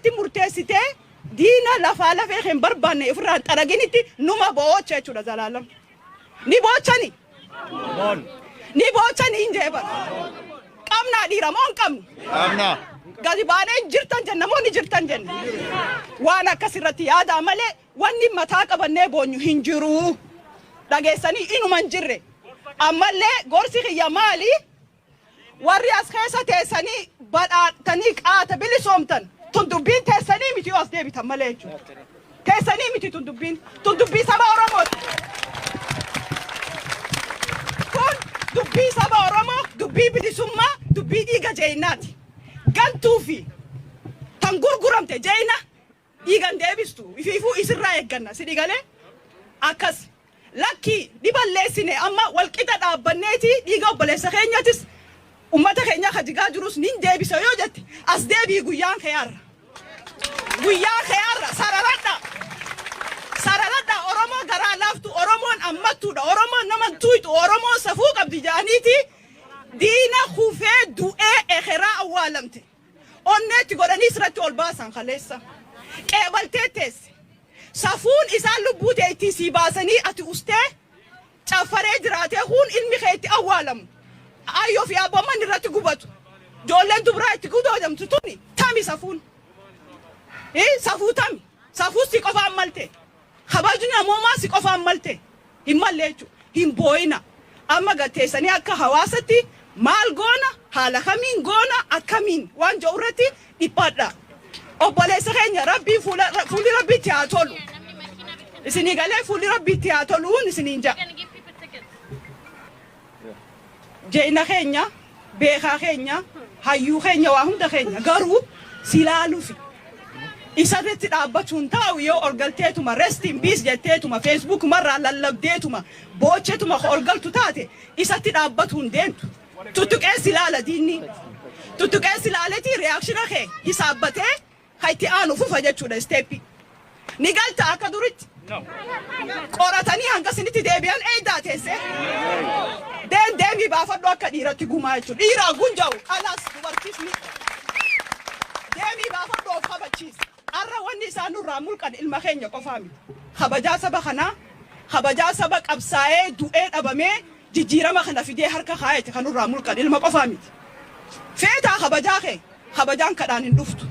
irratti murteessitee diina lafaa lafee hin barbaanne ofirraa hin xaraginitti numa boocha jechuudha zalaalam. Ni boochani. Ni boochani hin jee bara. Qabnaa dhiira moo hin qabnu? Qabna. Gadi baanee hin jirtan jenna moo ni jirtan jenna? Waan akkas irratti yaadaa malee wanni mataa qabannee boonyu hin jiru. Dhageessanii inuma hin jirre. Ammallee gorsi kiyya maali? Warri as keessa teessanii badhaadhtanii qaata bilisoomtan tun dubbiin teessanii miti yoo as deebitan malee jechuudha. Teessanii miti tun dubbiin. Tun dubbii saba Oromooti. Kun dubbii saba Oromoo, dubbii bilisummaa, dubbii dhiiga jeeynaati. Gantuu fi tan gurguramte jeeyna dhiigan deebistu. Ifiifuu isirraa eegganna. Si galee akkas. Lakki ni balleessine, amma walqixa dhaabbanneeti dhiiga obboleessa keenyatis ummata keenya ka jigaa jirus nin deebisa yoo jette, as deebii. Guyyaan kee har'a. Guyyaan kee har'a. Sararadha. Sararadha. Oromoo garaa laaftu, Oromoon ammattuudha, Oromoon nama tuyxu, Oromoon safuu qabdi jedhaniiti diina kufee du'ee ekeraa awwaalamte. Onneetti godhanii sirratti ol baasan kaleessa. Qeebaltee teesse. Safuun isaan lubbuu tee ittiin sii baasanii ati ustee caffaree jiraatee kun ilmi kee itti awwaalamu. Ayyoo fi abboomman irratti gubatu. Ijoolleen dubraa itti gudoodamtu tuni tami safuun? Safuu tami? Safuu si qofaan malte. Kabajni namoomaa si qofaan malte. Hin malle jechuudha. Hin boo'ina. Amma gatteessanii akka hawaasatti maal goona, haala kamiin goona, akkamiin waan jedhu irratti dhiphadha. Obboleessa keenya Rabbiin fuulli Rabbiitti haa tolu. Isinii galee, fuulli Rabbiitti haa toluun isiniin ja'a. Jeena keenya, beekaa keenya, hayyuu keenya, waa hunda keenya garuu si laaluufi. Isarratti dhaabbachuun taa'u yoo ol galteetuma "rest in peace" jetteetuma Facebook marraa lallabdeetuma boocheetuma ka ol galtu taate, isatti dhaabbatuun deemtu. Tuttuqee si laala diinni. Tuttuqee si laaletii reaction kee hisaabbatee ka itti aanu fufa jechuudha step. Ni galta akka duritti. Qoratanii hanga isinitti deebi'an eeydaa teessee. Deen deemii baafadhu akka dhiiratti gumaa jechuudha. Dhiiraa gunja'u dhalaas dubartiis ni. Deemii baafadhu, of kabachiisi. Har'a wanni isaan nurraa mulqan ilma keenya qofaa miti. Kabajaa saba kanaa, kabajaa saba qabsaa'ee du'ee dhabamee jijjiirama kana fidee harka kaayete kan nurraa mulqan ilma qofaa miti. Feetaa kabajaa kee, kabajaan kadhaan hin dhuftu.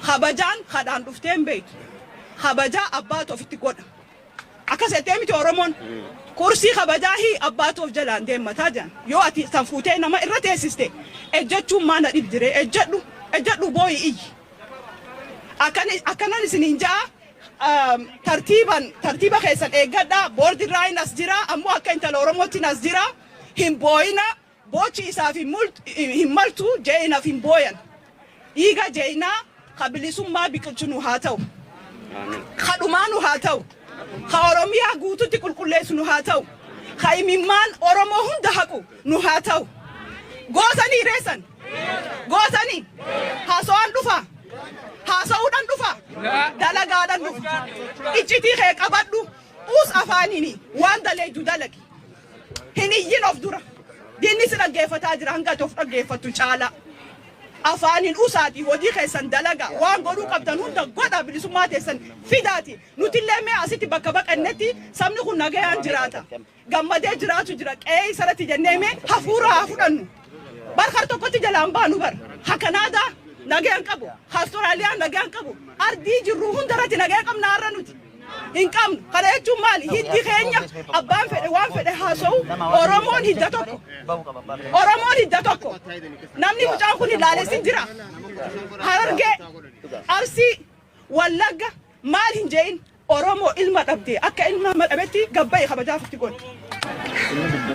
Kabajaan kadhaan dhuftee hin beektu. Kabajaa abbaatu ofitti godha. Akkas jettee miti Oromoon. Kursii kabajaa hii abbaatu of jalaan deemmataa jedhan. Yoo ati san fuutee nama irra teessiste, ejjechuun maana dhibdiree? Ejjedhu, ejjedhu, booyi, iyyi. Akkanan isiniin ja'a, tartiiban tartiiba keessan eeggadha. Boordirraayin as jira, ammoo akka intala Oromootiin as jira. Hin booyina, boochi isaaf hin maltu, jeeyinaaf hin booyan. Dhiiga jeeyinaa ka bilisummaa biqilchu nu haa ta'u. Ka dhumaa nu haa ta'u. Ka Oromiyaa guututti qulqulleessu nu haa ta'u. Ka imimmaan Oromoo hunda haqu nu haa ta'u. Gootanii reessan. Gootanii. Haasawaan dhufa. Haasa'uudhaan dhufa. Dalagaadhaan dhufa. Iccitii kee qabadhu. Uus afaaniini waan daleeydu dalagi. Hin iyyin of dura. Diinni si dhaggeeffataa jira hanga ati of dhaggeeffattu caalaa. Afaaniin usaati, hojii keessan dalaga, waan godhuu qabdan hunda godha, bilisummaa teessan fidaati. Nutillee mee asitti bakka baqannetti sabni kun nagayaan jiraata. Gammadee jiraatu jira qe'ee isarratti jennee mee hafuura haa fudhannu. Bar har tokkotti jalaan baanu bar. Ha Kanaadaa nagayaan qabu. Ha Austraaliyaa nagayaan qabu. Ardii jirru hundarratti nagaya qabna har'a nuti. Hin qabnu. Kana jechuun maali? Hiddi keenya abbaan fedhe waan fedhe haasa'u, Oromoon hidda tokko. Oromoon hidda tokko. Namni mucaan kun ilaalessin jira. Harargee, Arsii, Wallagga maal hin je'in, Oromoo ilma dhabde akka ilma nama dhabetti gabba'i kabajaaf itti godhi.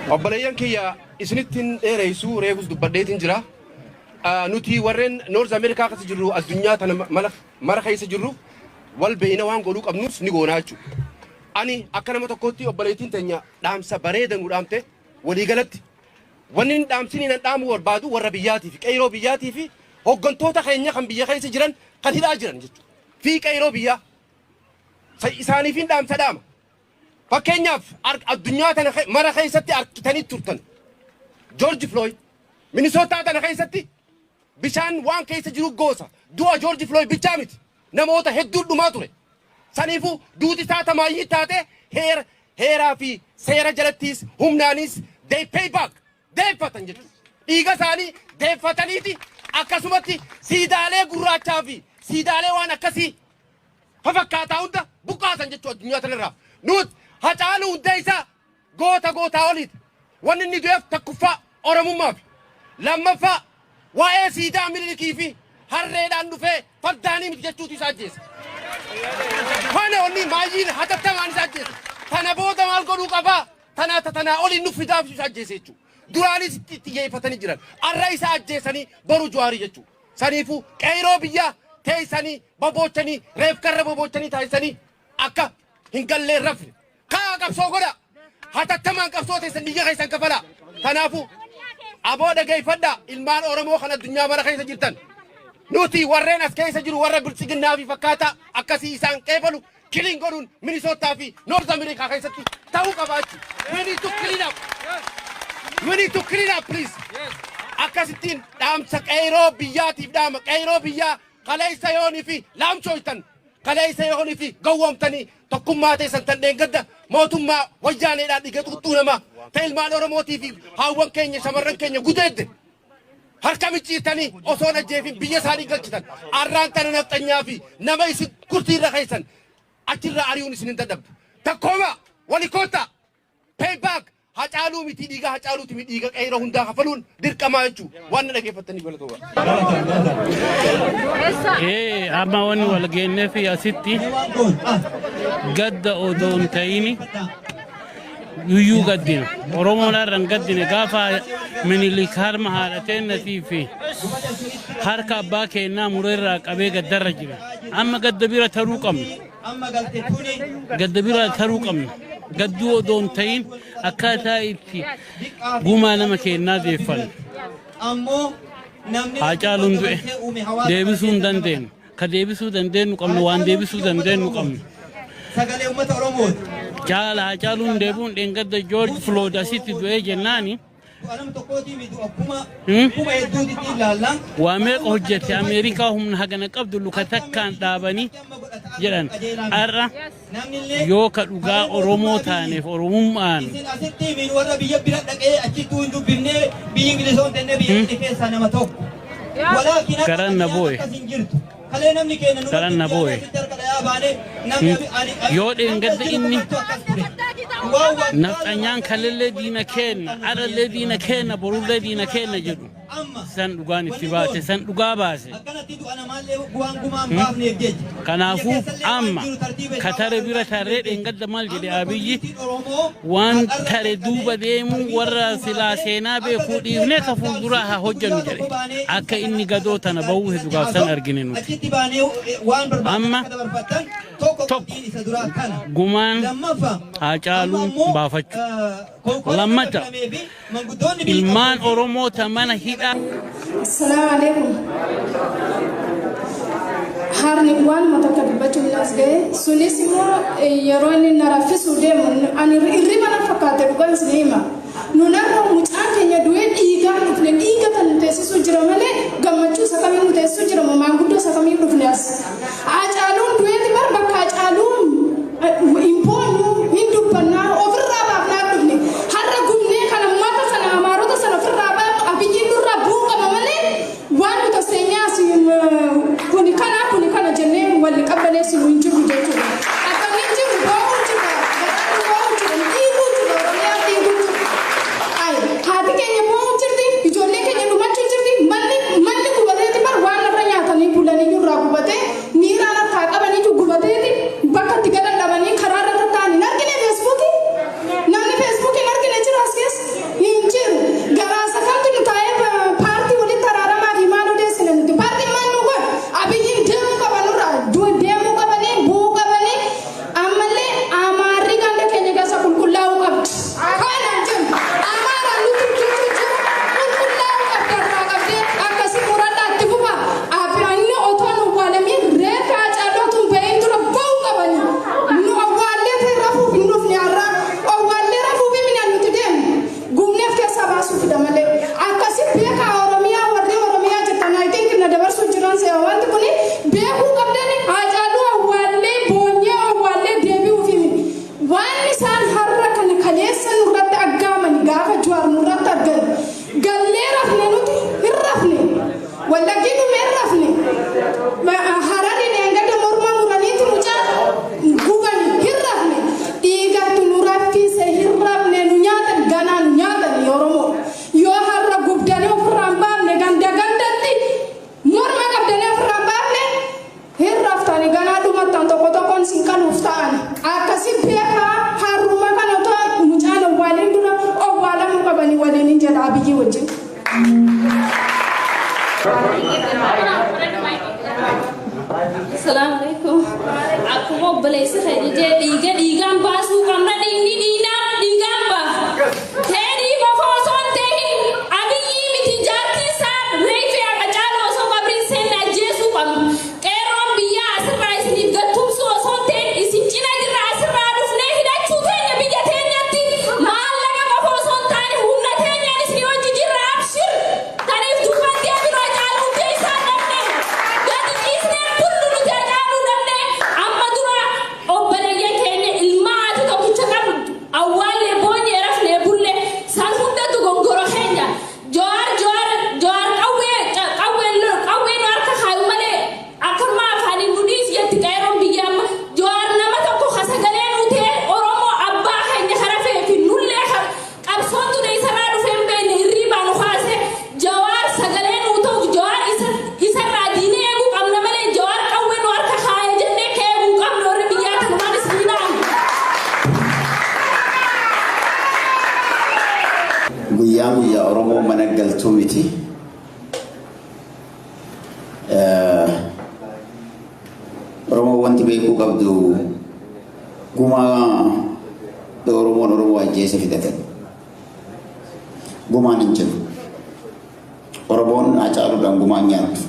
Obboleeyyan kiyya, isinittiin dheereessu, reefus dubbadheetiin jira. Nuti warreen North America keessa jirru, addunyaa tana mala mara keessa jirru wal beeyna, waan godhuu qabnus ni goonaa jechuudha. Ani akka nama tokkootti, obboleettiin teenya dhaamsa bareeda nu dhaamte. Waliigalatti wanni inni dhaamsinii nan dhaamuu barbaadu warra biyyaatii fi qeyroo biyyaatii fi hooggantoota keenya kan biyya keessa jiran kan hidhaa jiran jechuudha. Fi qeyroo biyyaa isaaniifin dhaamsa dhaama. Fakkeenyaaf, addunyaa tana mara keessatti arkitanii turtan. George Floyd Minnesota tana keessatti Bishaan waan keessa jiru goosa. Du'a George Floyd bichaa miti. Namoota hedduu dhumaa ture. Saniifuu duuti isaa tamaayyii taate heera heeraa fi seera jalattis humnaanis they pay back, deeffatan jechuudha. Dhiiga isaanii deeffataniiti. Akkasumatti siidaalee gurraachaa fi siidaalee waan akkasii fafakkaataa hunda buqqaasan jechuudha addunyaa tanarraa. Nuti Hacaaluu Hundeessaa goota gootaa oliiti. Wanni inni du'eef tokkoffaa Oromummaaf, lammaffaa waa'ee siidaa Minilikii fi harreedhaan dhufee fardaanii miti jechuutu isa ajjeese. Kana wanni maayyiin hatattamaan isa ajjeese. Tana booda maal godhuu qabaa? Tanaa tanaa oliin nu fidaaf isa ajjeese jechuudha. Duraanis itti xiyyeeffatanii jiran. Arra isa ajjeesanii boru Jawaarii jechuudha. Saniifuu qeeroo biyyaa teessanii baboochanii, reefkarra baboochanii taasisanii akka hin gallee rafne. Kaa qabsoo godha. Hatattamaan qabsoo teessan dhiiga keessan kafalaa. Kanaafuu aboo dhageeffadhaa, ilmaan Oromoo kan addunyaa mara keessa jirtan. Nuti warreen as keessa jiru warra biltsiginnaa fi fakkaataa akkasii isaan qeebalu clean godhuun Minisootaa fi North America keessatti ta'uu qaba jechuudha. We need to clean up. We need to clean up, please. Akkasittiin dhaamsa qeeroo biyyaatiif dhaama. Qeeroo biyyaa, kaleessa yoonii fi laamshooytan, kaleessa yoonii fi gowwoomtanii tokkummaa teessan tan dheengadda mootummaa wayyaaneedhaan dhiiga xuuxxuu namaa ta ilmaan Oromootii fi haawwan keenya, shamarran keenya gudeedde harka micciirtanii osoo hin ajjeefin biyya isaanii galchitan. Arraan tana nafxanyaa fi nama isin kurtii irra keessan achirraa ari'uun isin hin dadhabdu. Takkooma wali koottaa, payback Hacaaluu miti, dhiiga Hacaaluuti miti, dhiiga qeeroo hundaa kafaluun dirqamaa jechuu. Waan na dhageeffattanii galatooma. Ee, amma wanni wal geenneef asitti gadda odoo hin ta'ini guyyuu gaddina. Oromoon har'a hin gaddine. Gaafa Minilik harma haadha teennatii fi harka abbaa keennaa mureerraa qabee gaddarra jira. Amma gadda bira taruu qabna. Gadda bira taruu qabna. Gadduu odoo hin ta'in akkaataa itti gumaa nama keennaa deeffannu. Haacaaluun du'e deebisuu hin dandeenyu. Ka deebisuu dandeenyu qabnu, waan deebisuu dandeenyu qabnu. Sagalee uummata Oromooti. Caala Haacaaluun deebi'uun dheengadda George Floyd asitti du'ee jennaani Du'a nama tokkootii miti, du'a kuma kuma hedduutitti ilaalla. Waa meeqa hojjette Ameerikaa humna hagana qabdu luka takkaan dhaabanii jedhan. Har'a yoo ka dhugaa Oromoo taaneef Oromummaan Isin asitti min warra biyya bira dhaqee achittuu hin dubbifnee, biyyi Ingilizoon tennee biyya inni keessaa nama tokko. Walaakin akka Garan na boo'e. akkas hin jirtu. Kalee namni keenya nu Garan na boo'e. asitti harka dhayaa baane namni ani Yoo dheengadda inni akkas ture. Waan waggaa nafxanyaan kalellee diina keenna, arallee diina keenna, borullee diina keenna jedhu amma san dhugaan itti baase, san dhugaa baase. Akkanatti du'a namaallee bu'aan gumaan baafneef jecha. Kanaafuu Biyya keessallee waan amma jiru tartiiba ka isaa tare waan bira tarree barbaachisuuf dheengadda maal jedhe amma Abiyyi communityn Oromoo waan haqarra tare jalqabee duuba deemuu tartiiba warra duubaa silaa fi seenaa akka beekuu gartee dhiifnee ka kaartaa fuulduraa haa guyyaa hojjennu tokko jedhe. baanee Akka ibsa inni kana gadoo tana bahuu irratti hedu gaafsan haasa'u argine nuti. achitti baanee waan barbaadan Amma akka dabarfattan tokko tokko qabxiin isa duraa kana. Gumaan Lammaffaa Haacaaluu amma ammoo baafachuu. konkolaataa Lammata filamee fi manguddoonni biyya ilmaan qabsoo fi Oromoo ta mana hidhaa Assalaamu alaikum. Harni waanuma takka dubbachuun as ga'e. Sunis immoo yeroo inni na raffisuu deemu ani irriba na fakkaate, dhugaan isin hima. Nu narra mucaan keenya du'ee dhiigaan dhufne, dhiiga kan nu teessisuu jira malee gammachuu isa kamiin nu teessisuu jira moo maanguddoo isa kamiin dhufne as. Hacaaluun du'eeti bar, bakka Hacaaluun hin boonyu, hin dubbannaa, ofirraa baafnaa dhufne. Har'a gubnee kana uummata sana, Amaarota sana ofirraa baafnu, Abiyyiin nurraa bu'uu qaba malee waan nuti as teenyaa as kuni kana kuni kana jennee walli qabbaneessinu hin jiru jechuudha. Akkamiin jiru boo'uu jira, garaan nu boo'uu jira, dhiiguu jira, Oromiyaa dhiiguu jira. Ay, haati keenya boo'uu jirti, ijoollee keenya dhumachuu Jee dhiiga dhiigaan baasuu qabna. Dhiigni dhiinaan dhiigaan ba'a. Teedii qofa osoo hin ta'in, Abiyyii miti, jaartii isaa reefee Hacaaluu osoo qabriin seenne ajjeesuu qabna. Qeerroon biyyaa asirraa isiniif gattumsuu osoo hin ta'in, isin cina jirra. Asirraa dhufnee hidhachuu keenya biyya teenyatti maallaqa qofa osoo hin taane humna teenyaan isin hojii jirra. Abshir, taniif duuban deebinu. Hacaaluu Hundeessaa dhabne gadi ciisnee kullu nuti Hacaaluu dhabne. Amma dura obboleeyyan keenya ilma haati tokkicha qabdu awwaallee, boonyee, rafnee bulle. San hundatu gongoro keenya. Jawaar, Jawaar, Jawaar, qawwee qawwee qawwee nu harka kaayu malee akkanuma afaaniin nu dhiisi jetti qeerroon biyya. Amma Jawaar nama tokko kasagalee nu ta'e, Oromoo abbaa keenya harafee fi nullee qabsoon ture isarraa dhufee hin beekne hirriibaa nu kaase. Jawaar sagalee nu ta'uuf Jawaar isarraa diinee eeguu qabna malee Jawaar qawwee nu harka kaaya jennee ka eeguu qabnu. Warri biyyaa tanumaan isinii dhaamu. Guyyaan guyyaa Oromoo mana galtuu miti. Oromoo wanti beekuu qabdu, gumaa Oromoon Oromoo ajjeese fidatan. Gumaan hin jiru. Oromoon Hacaaluudhaan gumaan nyaattu.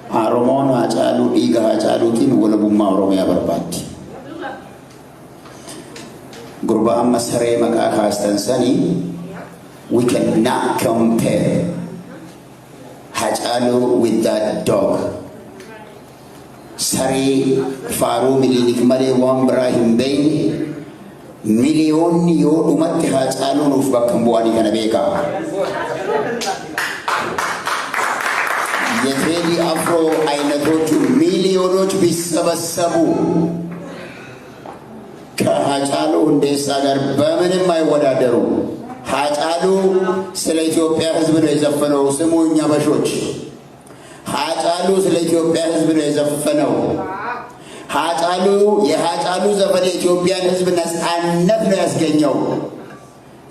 Oromoon Hacaaluu, dhiiga Hacaaluutiin walabummaa Oromiyaa barbaaddi. Gurbaa amma saree maqaa kaastan sanii, we cannot compare Hacaaluu with that dog. Saree faaruu Milinik malee waan biraa hin beekne, miliyoonni yoo dhumatti Hacaaluu nuuf bakka hin bu'anii, kana beekaa. የቴዲ አፍሮ አይነቶቹ ሚሊዮኖች ቢሰበሰቡ ከሀጫሉ ሁንዴሳ ጋር በምንም አይወዳደሩ። ሀጫሉ ስለ ኢትዮጵያ ሕዝብ ነው የዘፈነው። ስሙኝ አበሾች፣ ሀጫሉ ስለ ኢትዮጵያ ሕዝብ ነው የዘፈነው። ሀጫሉ፣ የሀጫሉ ዘፈን የኢትዮጵያን ሕዝብ ነፃነት ነው ያስገኘው።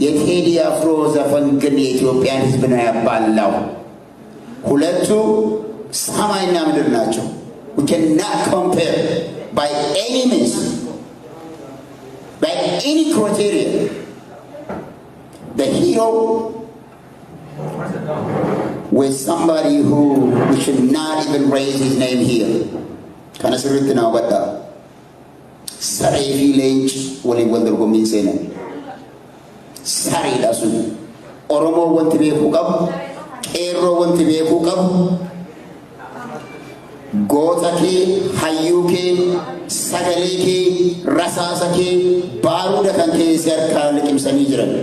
የቴዲ አፍሮ ዘፈን ግን የኢትዮጵያን ሕዝብ ነው ያባላው። ሁለቱ ሰማይና ምድር ናቸው። We cannot compare by any means, by any criteria. The hero with somebody who we should not even raise his name here. Kana sirriitti naa hubadhaa. Saree fi leenci waliin wal dorgommiin seenan. Sareedha sun. Oromoo wanti beekuu qabu, qeerroo wanti beekuu qabu, goota kee, hayyuu kee, sagalee kee, rasaasa kee, baaruuda kan kee si harkaa liqimsanii jiran.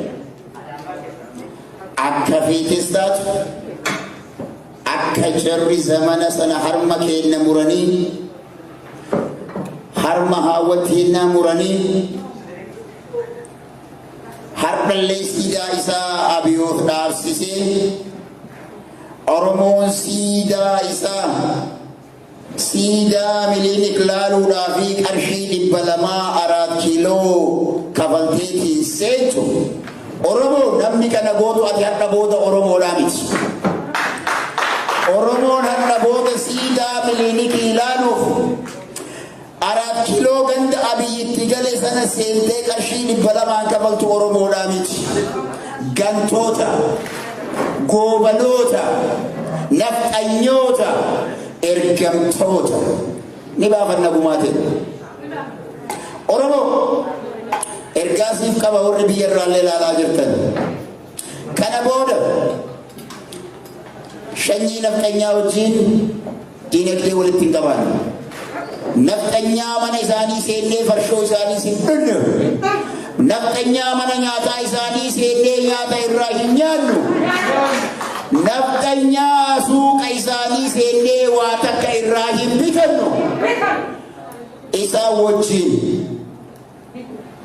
Akka feetes taatu, akka jarri zamana sana harma keenya muranii, harma haawwatiinnaa muranii, hardhallee siidaa isaa Abiyoof dhaabsisee, Oromoon siidaa isaa, siidaa Milinik laaluudhaa fi qarshii 200 Araat Kiiloo kafalteetiin seentu. Oromoo namni kana gootu, ati hadha booda Oromoodhaa miti. Oromoon hadha booda siidaa Milinikii ilaaluuf Araat Kiiloo ganda Abiyyitti gale sana seentee qarshii 200n kafaltu Oromoodhaa miti. Gantoota, goobanoota, nafxanyoota, ergamtoota ni baafanna gumaate. Oromoo ergaa siif qaba, warri biyya irraallee ilaalaa jirtan. Kana booda shanyii nafxanyaa wajjin diinagdee walitti hin qabaannu. Nafxanyaa mana isaanii seennee farshoo isaanii hin dhunnu. Nafxanyaa mana nyaataa isaanii seennee nyaata irraa hin nyaannu. Nafxanyaa suuqa isaanii seennee waa takka irraa hin bitannu.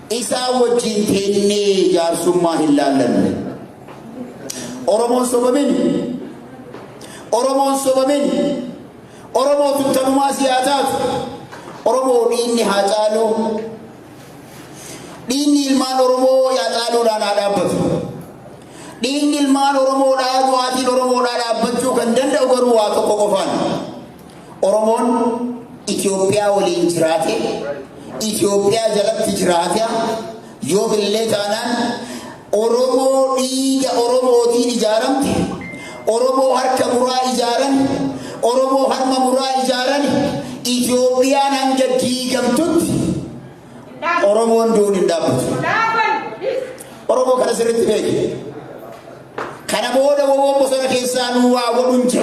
Isaan wajjin teennee jaarsummaa hin laallanne. Oromoon sobamin. Oromoon sobamin. Oromoo tuttanumaa siyaa taatu. Oromoo, dhiinni haa caalu. Dhiinni ilmaan Oromoo yaa caaluudhaan haa dhaabbatu. Dhiinni ilmaan Oromoodhaa, du'aatiin Oromoodhaa dhaabbachuu kan danda'u garuu waa tokko qofaan. Oromoon Itoophiyaa waliin jiraate, Itoophiyaa jalatti jiraata. Yoomillee taanaan Oromoo dhiiga Oromootiin ijaaramte, Oromoo harka muraa ijaaran, Oromoo harma muraa ijaaran, Itoophiyaan hanga diigamtutti Oromoon duun hin dhaabbatu. Oromoo kana sirriitti beeki. Kana booda woboon bosona keessaa nu waa godhu hin jiru.